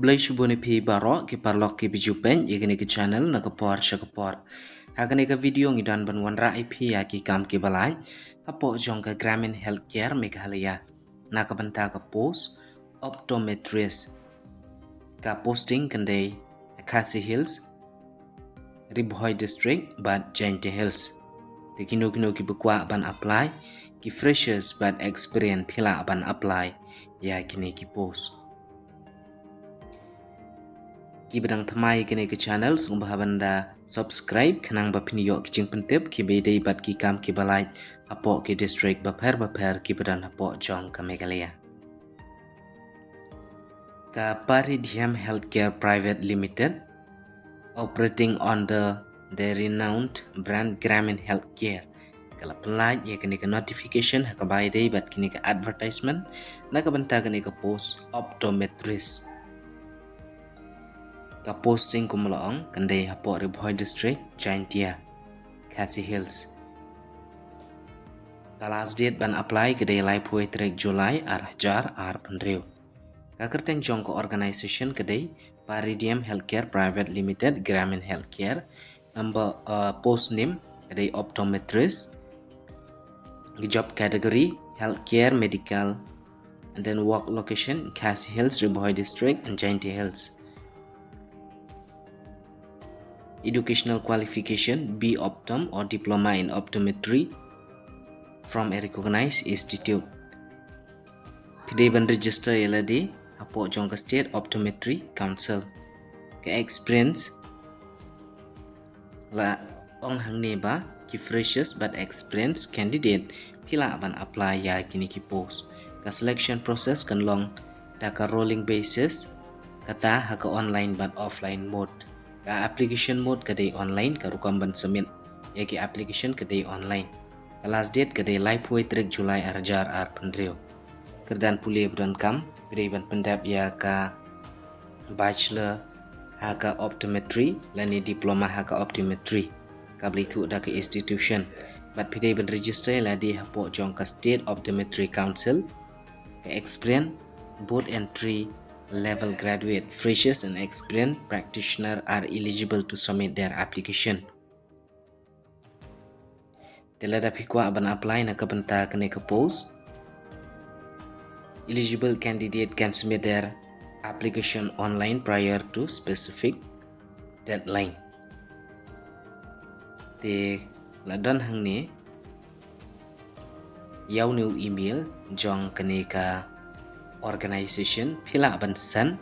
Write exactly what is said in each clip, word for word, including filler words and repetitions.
Khublei shibun ïa phi baroh ki paralok kiba ju peit ïa kane ka channel na ka por sha ka por. Ha kane ka video ngi don ban wanrah ïa phi ïa ki kam kiba lait hapoh jong ka Gramin Healthcare Meghalaya na ka bynta ka post optometrist. Ka posting kan dei Khasi Hills, Ri Bhoi District bad Jaintia Hills. Te kino kino kiba kwah ban apply, ki freshers bad experience phi lah ban apply ïa kine ki post. Kiba dang thymmai ïa kane ka channel, sngewbha ban da subscribe khnang ba phin ïoh ki jingpyntip kiba ïadei bad ki kam kiba lait hapoh ki district bapher bapher kiba don hapoh jong ka Meghalaya. Ka Paridiam Healthcare Private Limited, operating under the renowned brand Gramin Healthcare, ka la pynlait ïa kane ka notification ha kaba ïadei bad kane ka advertisement na ka bynta kane ka post optometrist. Ka posting kumba la ong kan dei hapoh Ri Bhoi District, Jaintia, Khasi Hills. Ka last date ban apply ka dei laiphew tarik July ar hajar arphew hynriew. Ka kyrteng jong ka organisation ka dei Paridiam Healthcare Private Limited, Gramin Healthcare. Number, uh, post name ka dei optometrist. Job category healthcare medical, and then work location Khasi Hills, Ri Bhoi District and Jaintia Hills. Educational qualification, B Optom or diploma in optometry from a recognized institute. Phi dei ban register ïa lade hapoh jong ka State Optometry Council. Ka experience la ong hangne ba ki freshers bad experienced candidate phi lah ban apply ïa kine ki post. Ka selection process kan long da ka rolling basis, kata ha ka online bad offline mode. Ka application mode ka dei online, ka rukom ban submit ïa ki application ka dei online. Ka last date ka dei laiphew tarik July ar hajar arphew hynriew. Kyrdan pule ba donkam, phi dei ban pyndep ïa ka bachelor ha ka optometry lane diploma ha ka optometry kaba la ithuh da ka institution. Bad phi dei ban register ïa lade hapoh jong ka State Optometry Council. Ka experience, both entry level graduate, freshers and experienced practitioner are eligible to submit their application. Te lada phi kwah ban apply na ka bynta kane ka post, eligible candidate can submit their application online prior to specific deadline. Te la don hangne ïa une u email jong kane ka organisation, phi lah ban send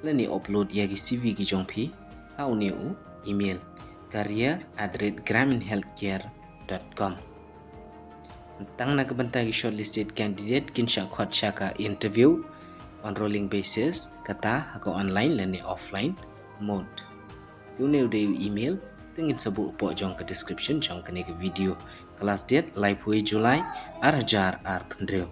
lane upload ïa ki C V ki jong phi ha une u email, career at the rate gramin healthcare dot com. Tang na ka bynta ki shortlisted candidate kin shah khot sha ka interview on rolling basis, kata ha ka online lane offline mode. Te une u dei u email, te ngin sa buh hapoh jong ka description jong kane ka video. Ka last date laiphew July ar hajar arphew hynriew.